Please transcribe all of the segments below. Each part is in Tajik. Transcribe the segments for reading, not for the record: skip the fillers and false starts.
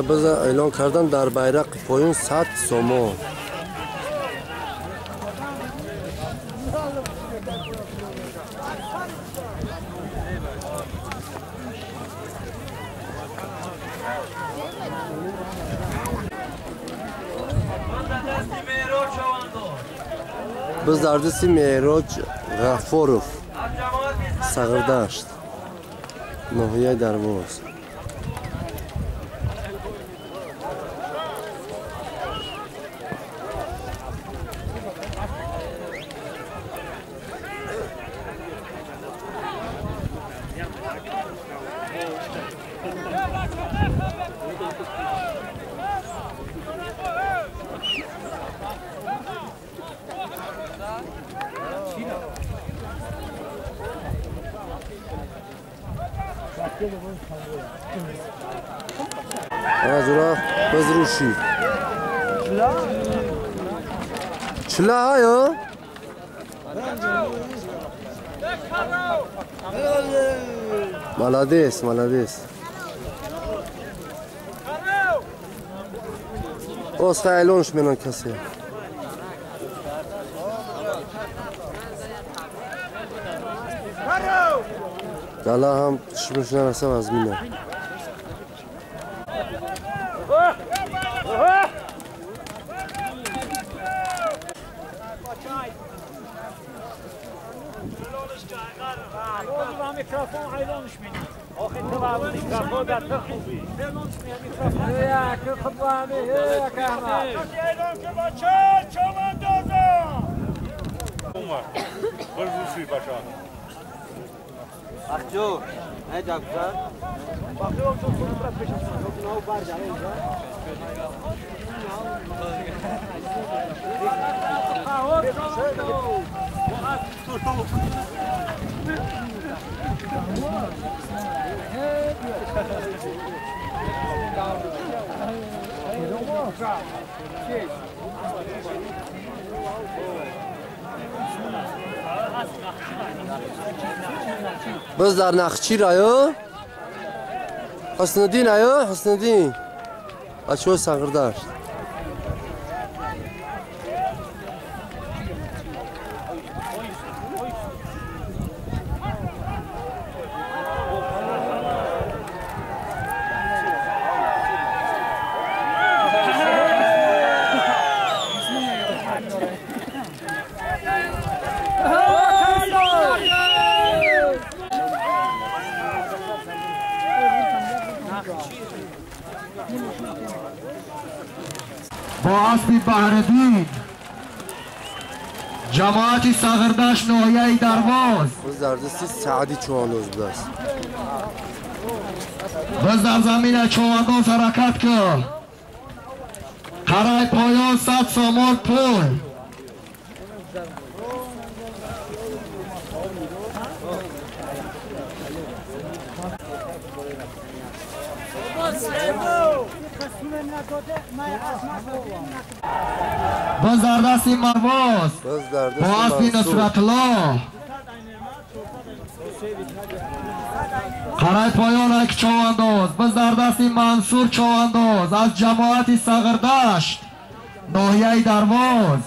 Биза эълон кардан дар байрақи поён 100 сомон. Biz дар дасти Меъроҷ Ғаффоров, Сағирдашт, ноҳияи Дарвоз. Азура базруши. Чла ё? Молодец, молодец. Оста элонш менан касе. Дала ҳам чишмаш нараса аз мина. Biz дар Нахчир аю? Ҳусниддин аю? Ҳусниддин. Бачаҳои Сағирдашт. با اسب بهردین جماعت سغردش ناحیه درواز. باز در دستی سعدی چوهانداز بوده است. باز در زمین چوهانداز حرکت کن. قرای پایان 100 سامان پول. باز در دست مرواز با اسب نصرت الله. قرای پایان یک چوانداز. باز در دست منصور چوانداز از جماعت سغردشت ناحیه درواز.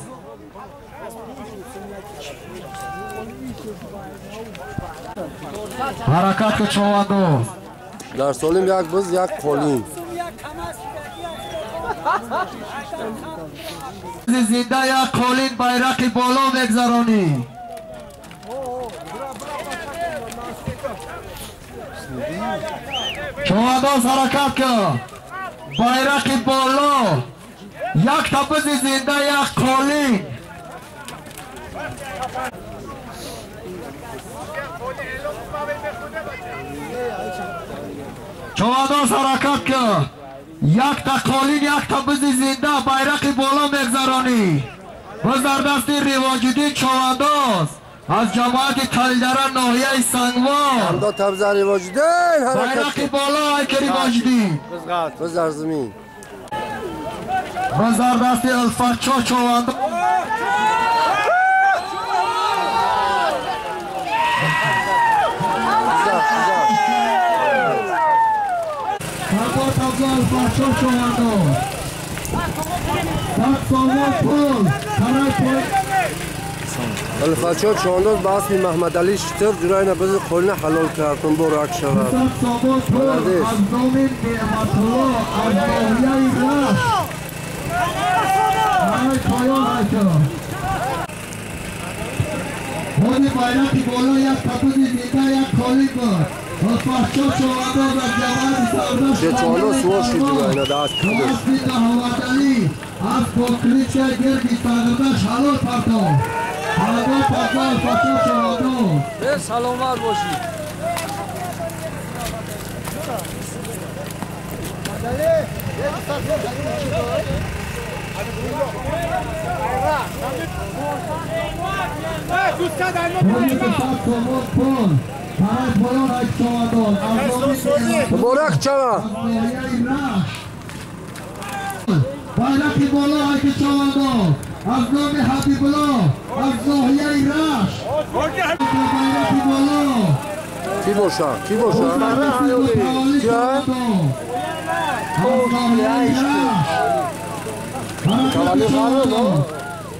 حرکت چوانداز. در سالم یک بز یک قالین. زنده یک قالین بیرق بالا میگذرانی. چوانداز حرکت کن. بیرق بالا. یک تبز زنده یک قالین. چوانداز حرکت کن. یک تا قالین یک تا بز زنده بیرق بالا میگذرانی. باز در دست رواجدین چوانداز از جماعت تلدره ناحیه سنگوار. بیرق بالا ایک رواجدین. باز در زمین. باز در دست الفرچا چوانداز. паза Алфахшо човандоз. 100 сомон пул барои Алфахшо човандоз ба аспи Маҳмадалӣ шитр ҷурайна бизи қолина ҳалол кард, муборак шавад. 100 сомон пул аз номи Неъматулло аз ноҳияи Рашт барои поён ҳайкал. Ҳоли байрақи боло як кабуди зинда як қолин буд. Алфахшо човандоз аз ҷамоати Сардашт Човандоз сувор шид ҷурайна да аспи худаш. Аспи Даҳоваталӣ аз бо кличаи герби Сардашт ҳалол партофт. Пагоҳ паза Алфахшо човандоз. Саломат бошӣ. ҳоли 200 сомон пул барои поён ҳайк човандоз аз номи Неъматулло Муборак шавад. аз ноҳияи Рашт. Байрақи боло ҳайки човандоз аз номи Ҳабибулло аз ноҳияи Рашт. Байрақи боло Кӣ боша? Кӣ боша? Кия? аз ноҳияи Рашт. Мутавалли ғарб, но?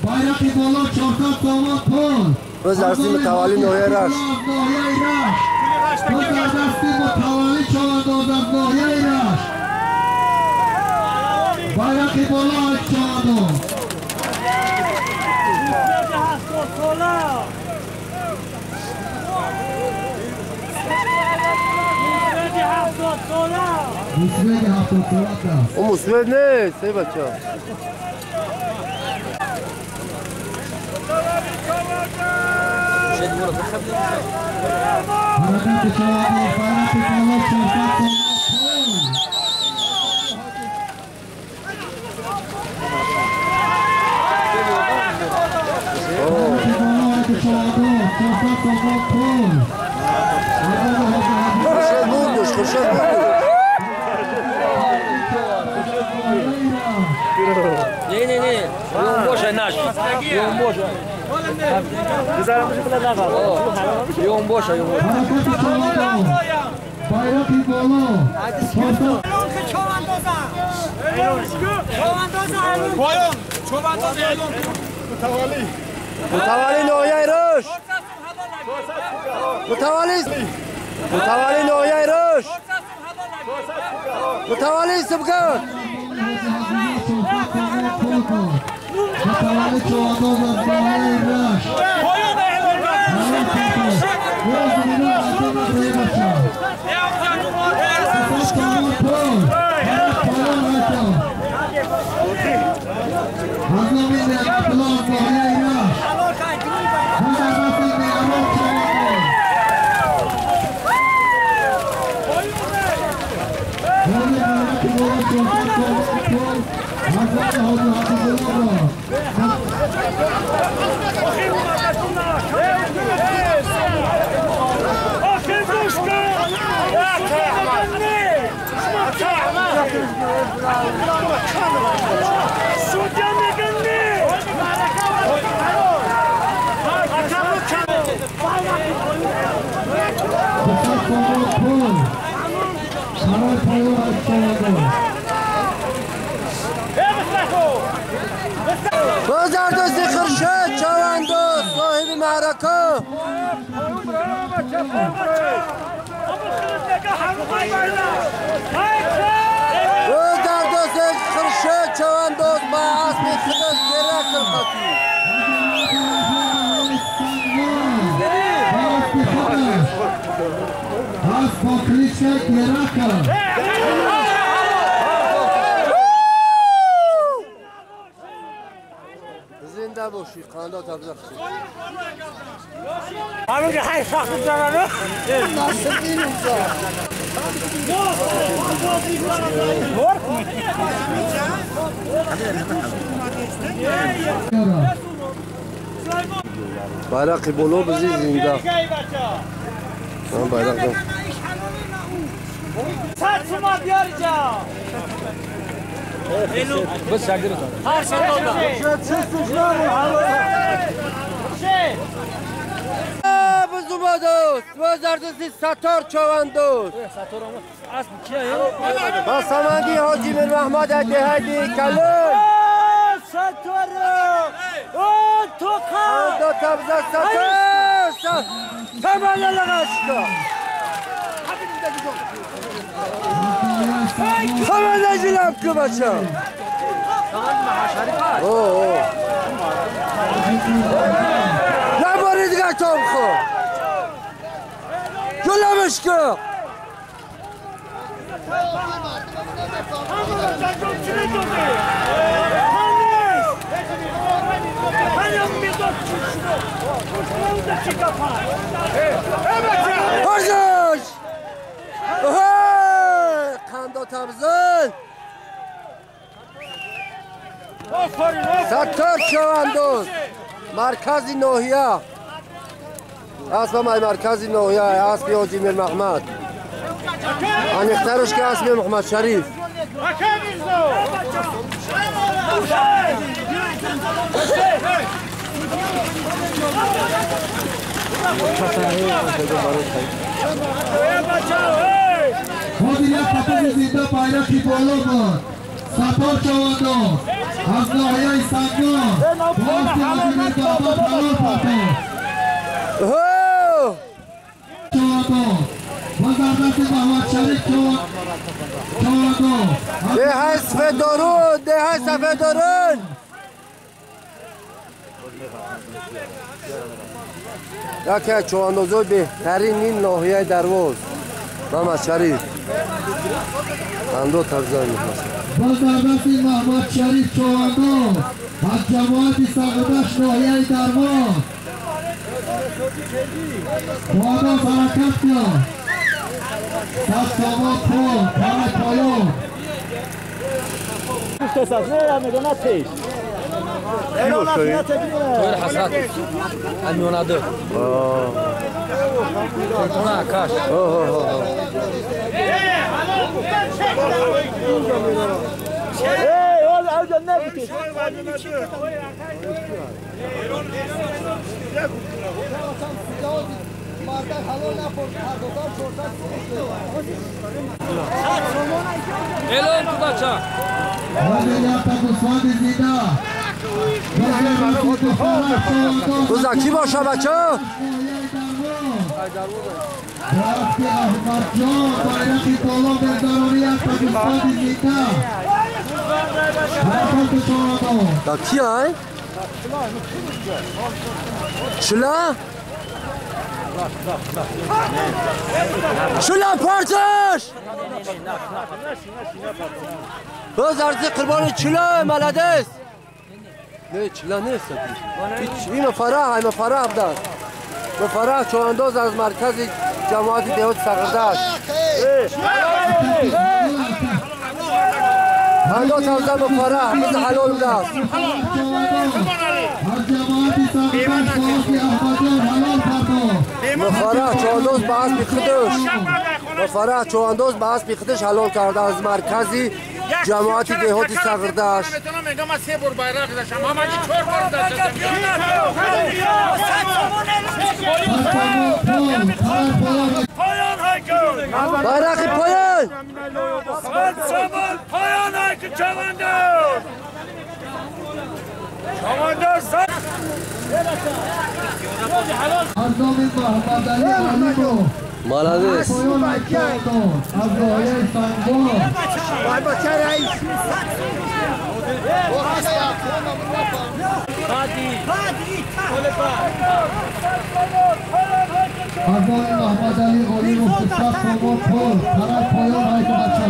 Байрақи боло 400 сомон пул Боз дар дасти мутавалли ноҳияи Рашт. аз ноҳияи Рашт. Боз дар дасти мутавалли човандоз аз ноҳияи Рашт. Байрақи боло ҳайки човандоз. Мусведи 70 сола аст. О, мусвед нест, эй бача. Ҳаракати човандоз байрақи боло 400 сомон пул. Байрақи боло ҳайки човандоз 400 сомон пул. Аз номи Ҳоҷи Ҳабибулло Хуршед бурдуш, Хуршед бурдуш. Не, не, не. Ён боша наш. Ён боша. Ён боша, ён боша. Ҳаракати човандоз байрақи боло 400 Мутавалли ноҳияи Рашт. Мутавалли Мутавалли ноҳияи Рашт. Мутавалли субгар. Мутавалли човандоз аз ноҳияи Рашт. Боз берун аз бача. 200 сомон пул барои поён ҳайкал. Аз номи Неъматулло аз ноҳияи Рашт. Боз дар дасти Неъмат човандоз. Ҳоли байрақи боло 400 сомон пул аз номи Ҳоҷи Ҳабибулло. 200 сомон пул барои поён ҳайки човандоз. Боз дар дасти Хуршед човандоз соҳиби маърака. Боз дар дасти Хуршед човандоз ба аспи худаш Геракл қатӣ. Аз бо кличаи Геракл. Зинда бошӣ, қанда табзах шуд. Байрақи боло бизи зинда. Ман байрақ дорам. омадааст. Бозардасти Саттор чавандоз. Ба саманди Ҳоҷи Мирмаҳмад деҳаи Калон. Саттор! О, тоқа! Андо табза Саттор! Тамала лағашка! Тамала жилам ку бача! О, о! Набори дигар том хо! Ҷуламаш ку! Парзаш! Қандо табзан! Саттор чавандоз! Маркази ноҳия! Аспам ай маркази ноҳия, аспи Ҳоҷи Мирмаҳмад. Аниқтараш ки аспи Муҳаммад Шариф. ҳозир як папази зинда байрақи боло буд. Саттор чавандоз аз ноҳияи Сангон бо аспи Ҳоҷи Мирмаҳмад ҳалол партофт. Чавандоз бозардасти Муҳаммад Шариф чавандоз. Деҳаи Сафедорун, деҳаи Сафедорун. Яке аз чавандозои беҳтарин ин ноҳияи Дарвоз Муҳаммад Шариф. Андо табза мехост. Бозардасти Муҳаммад Шариф чавандоз аз ҷамоати Сағудаш ноҳияи Дарвоз. Чавандоз ҳаракат кун. Сад сомон пул, пара поён. Тоир Ҳасрат. Амионаду. Телефона акаш. Элон ту бача. Ҳозир якта гӯсфанди зинда. Бузак чӣ боша бача? Рафти Аҳмадҷон байрақи боло мегзаронӣ якта гӯсфанди зинда. Ҳаракати чавандоз. Да ки ай? Чила? Чила парташ! Боз арзи қурбони чила маладес! Не, чила нест. Ин фараҳ, ин фараҳ будааст. Фараҳ чавандоз аз маркази ҷамоати деҳоти Сағирдашт. Андо табза ба фараҳ, биз ҳалол будааст. Аз ҷамоати Сағирдашт бо аспи Аҳмадҷон ҳалол партофт. Муфарраҳ чавандоз ба аспи худаш. Муфарраҳ чавандоз ба аспи худаш ҳалол карда аз маркази ҷамоати деҳоти Сағирдашт. Байрақи поён! Аз номи Муҳаммадалӣ Алимов Молодец. поён чавандоз аз ноҳияи Сангон. Аз номи Муҳаммадалӣ Олимов 200 сомон пул, тараф поён ҳайку бача.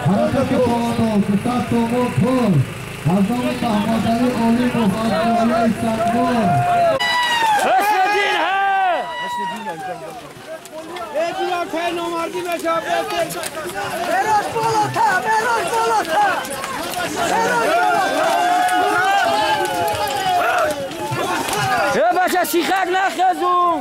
Ҳаракати чавандоз 200 сомон пул. Аз номи Муҳаммадалӣ Олимов аз ноҳияи Сангон. Мерош болота! Мерош болота! Мерош болота! Э бача сихак нахезун.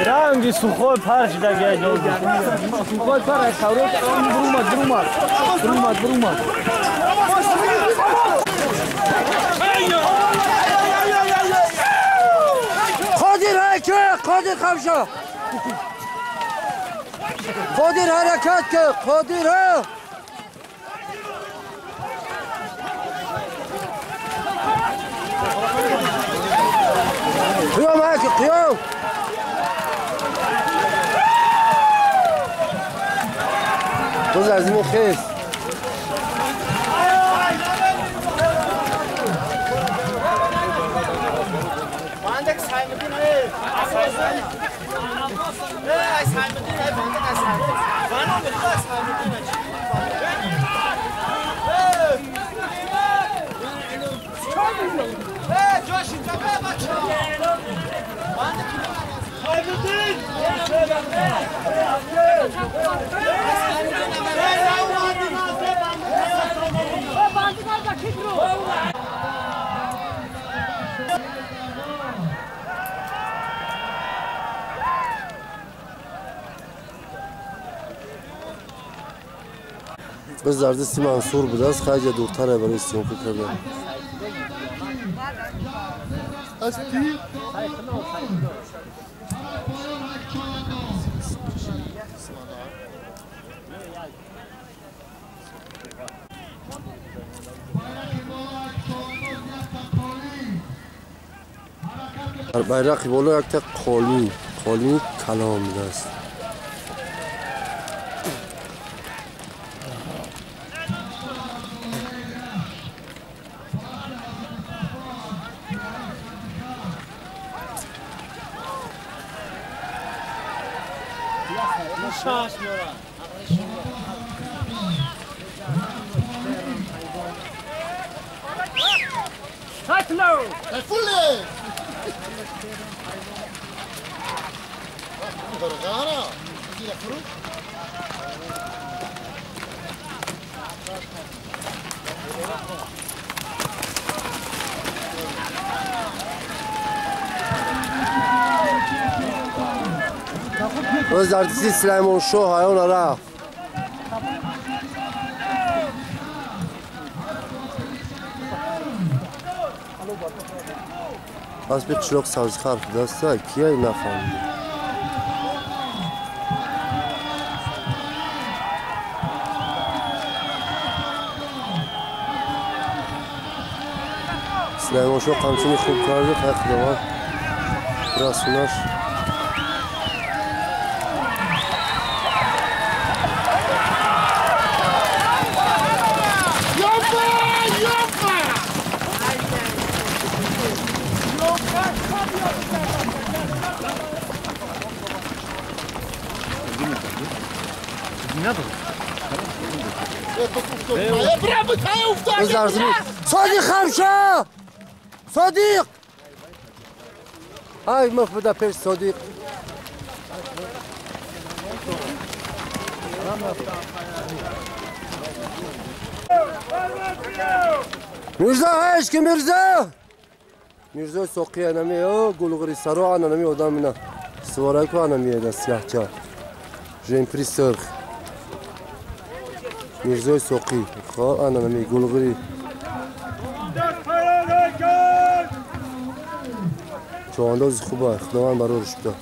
رنگی سوخوی پرش دگه سوخوی پرش برومد برومد برومد برومد قادر حرکت قادر خمشا قادر حرکت که قادر ها قیام هاك قیام توز عزیمی خیس بس زردستی منصور بوده است خیلی دورتره برای سیمکو کردن. بیرق بالا یک تا قالی قالی کلام است. زردسی سلیمان شاه حیوان رفت. از به چلوک سبزخار دسته کیه نفهمید. سلیمان شاه قمچینی خوب کرده خیلی خداوند رسونش. صدیق خمشه صدیق های مفبوده پیش صدیق میرزا هش که میرزا میرزا ساقی انمی او گلغری سرو انمی آدم اینا سوارای کو انمی دست سیاه ژمپری سرخ میرزای ساقی خب انمی گلغری چوانداز خوبه خداوند برارش بده.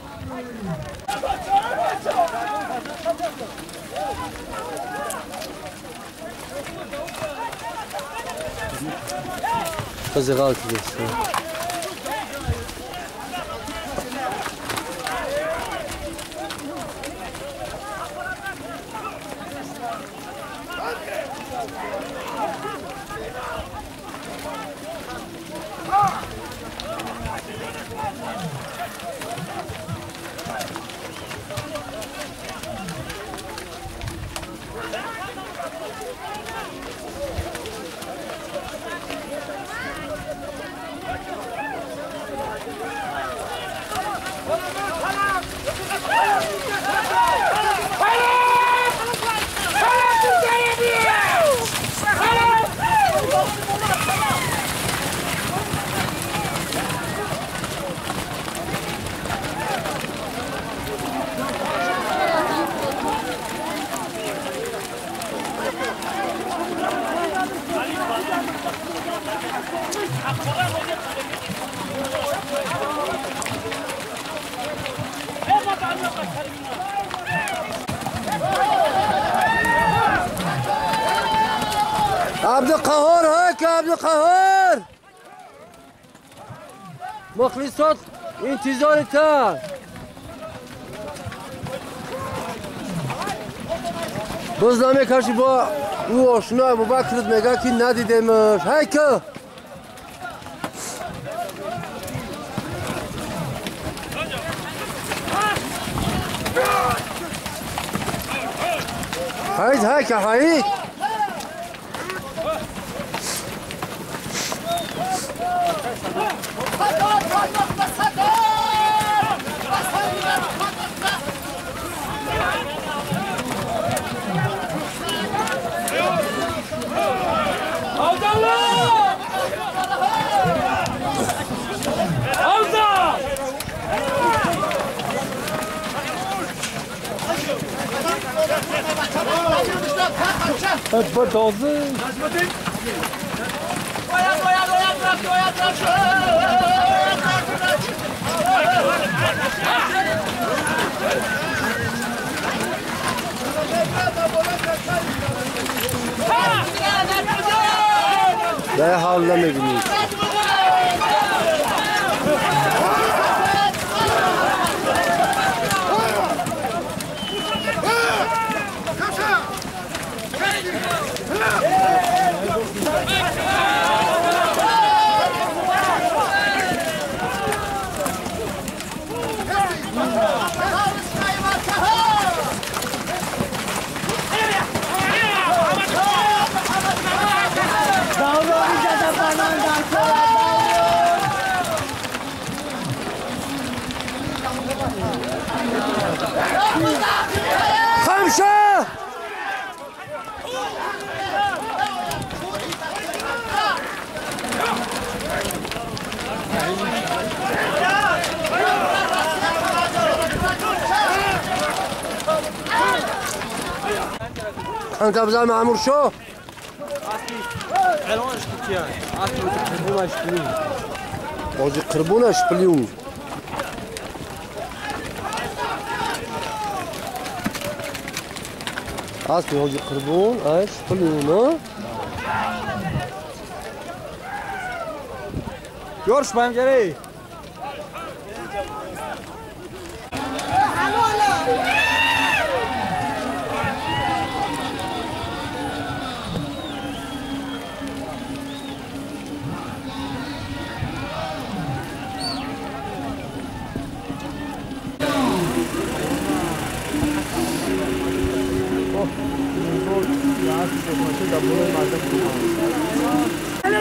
قزي غالط بس. عبدالقهار هيك عبدالقهار مخلصات انتظار تا باز نمیکشی با او آشنا ابوبکرت میگه که ندیدیمش هیک هيك هيك هيك در حال نمی‌بینید. خمسة انت بزار معمور شو؟ بازی قربونش پلیو اسبی حاجی قربون اش پلیو یورش بنگری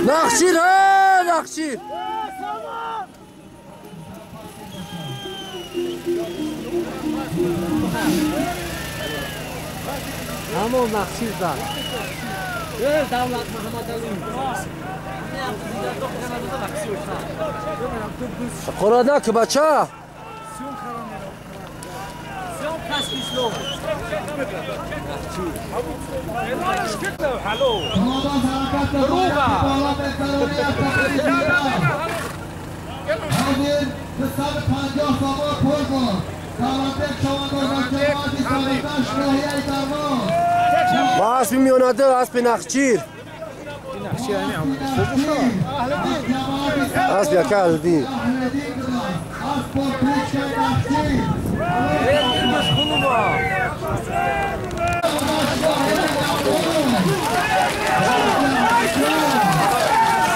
نخشیر ها نخشیر همون نخشیر زد دولت محمد علی قراده که بچه با اسب میوناده اسب نخچیر اسب یکه الدین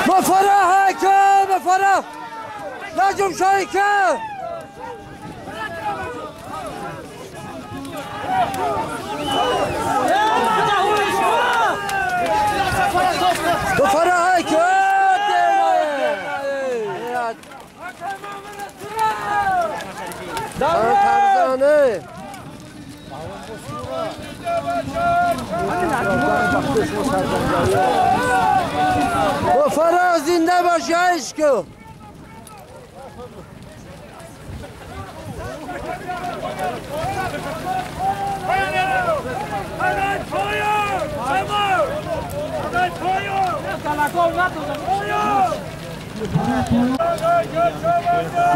مفرح هيك مفرح نجم شايكه مفرح هيك مفرح زنده باشی عشق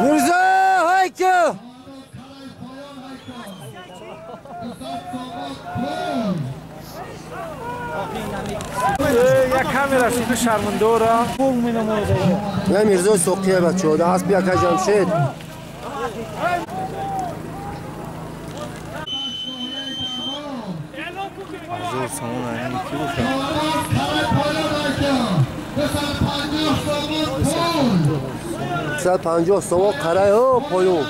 میرزا هیکل یک کمی رسید شرمندورا نه میرزا سوقیه بچه ده اسب یک جمشید زور سامان این کی بود؟ 150 سوم قرای ها پایون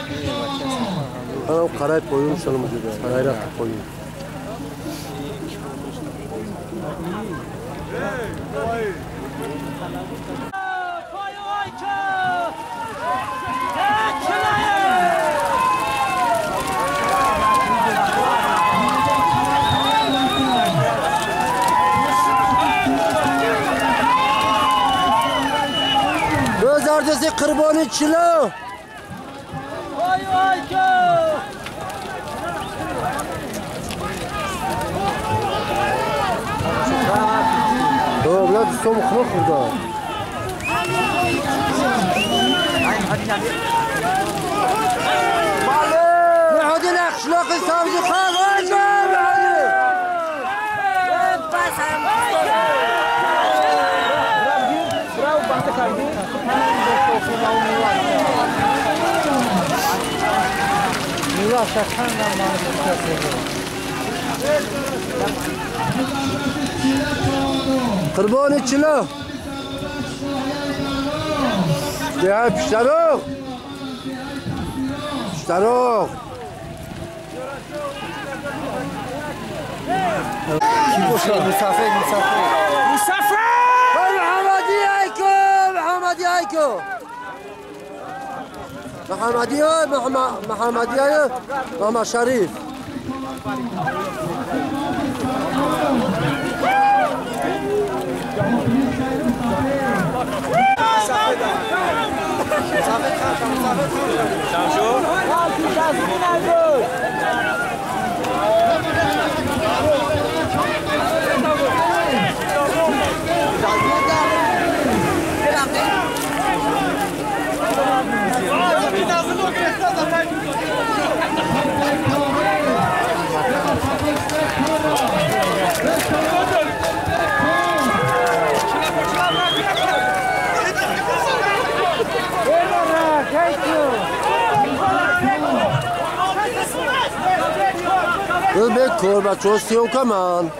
قرای پایون شلو موجوده قرای رفت پایون بزردسی قربانی چلو وای وای که اولاد سوم خو خورده بله اخلاق سبز خواهد قربان چلو ده پیشتروخ پیشتروخ مسافر مسافر مسافر محمدی ایکو محمدی ایکو محمدی محمدی محمد شریف به کربچو سیو کمان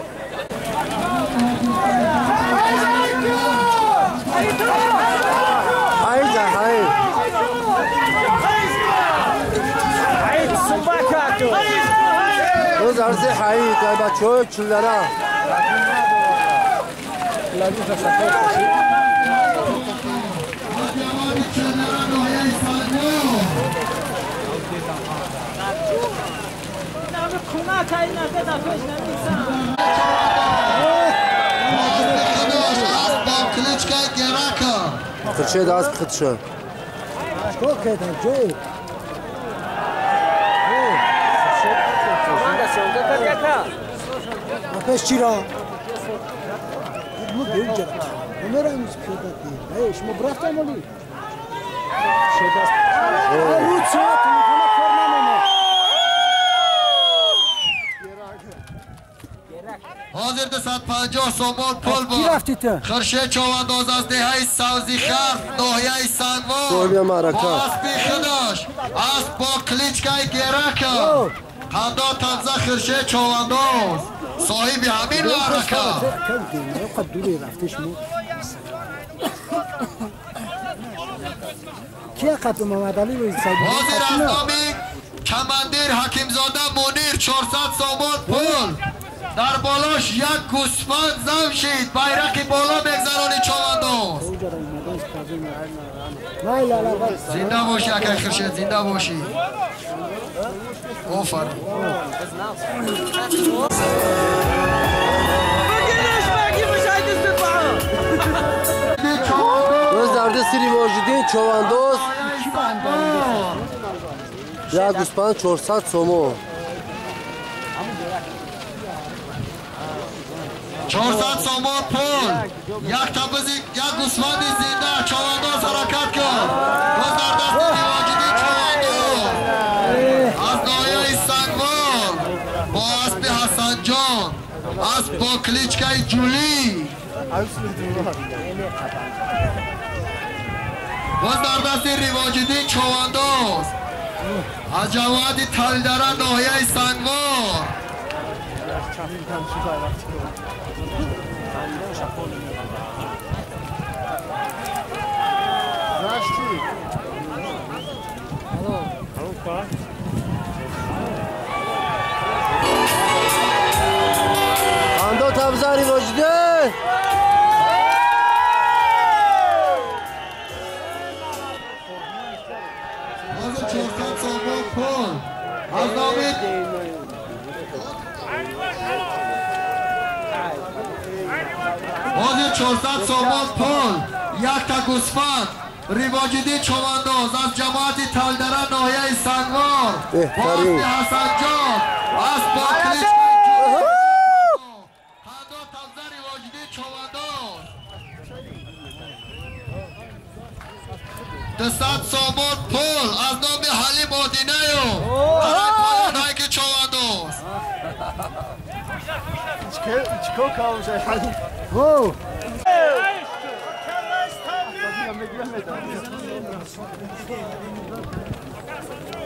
های روز عرضی حایی کربچو چلرا خدشه دست خدشه حاضر 250 سومون پل بود خرشه چوانداز از دهه سوزی خرف ناحیه سنگوار با اسب خودش اسب با کلیچکای گرک قندا تنزه خرشه چوانداز صاحب همین معرکه حاضر از نامی کماندیر حکیمزاده منیر 400 سومون پل در بالاش یک گوسفند زم شید بیرق بالا بگذرانی چوانداز زنده باشی اکای خورشید زنده باشی آفرین روز درده سری واجدین چوانداز یک گوسفند 400 سومون 400 سومون پول یک تبزی یک گوسفند زنده چوانداز حرکت کن باز در دست دیواجدی چوانداز از ناحیه سنگوار با اسب حسن جان аз бо кличкаи Ҷулӣ. Боз дар дасти Ривоҷиддин Човандоз аз ҷамоати Талдара ноҳияи Сангвор. Андо табза Ривоҷиддин. Ҳозир 400 сомон пул аз номи ҳозир 400 сомон пул, якта гӯсфанд Ривоҷиддин Човандоз аз ҷамоати Талдара ноҳияи Сангвор. Беҳтарин. Бо Ҳасанҷон аз бо кличкаи Ҷулӣ. Ҳандо табза Ривоҷиддин Човандоз. 200 сомон пул аз номи Ҳалим Одинаев. Таракпоёнҳое ки Човандоз.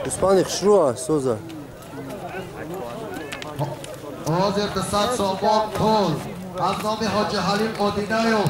Гӯспанди хушрӯ аст соза. Ҳозир 200 сомон пул аз номи Ҳоҷи Ҳалим Одинаев.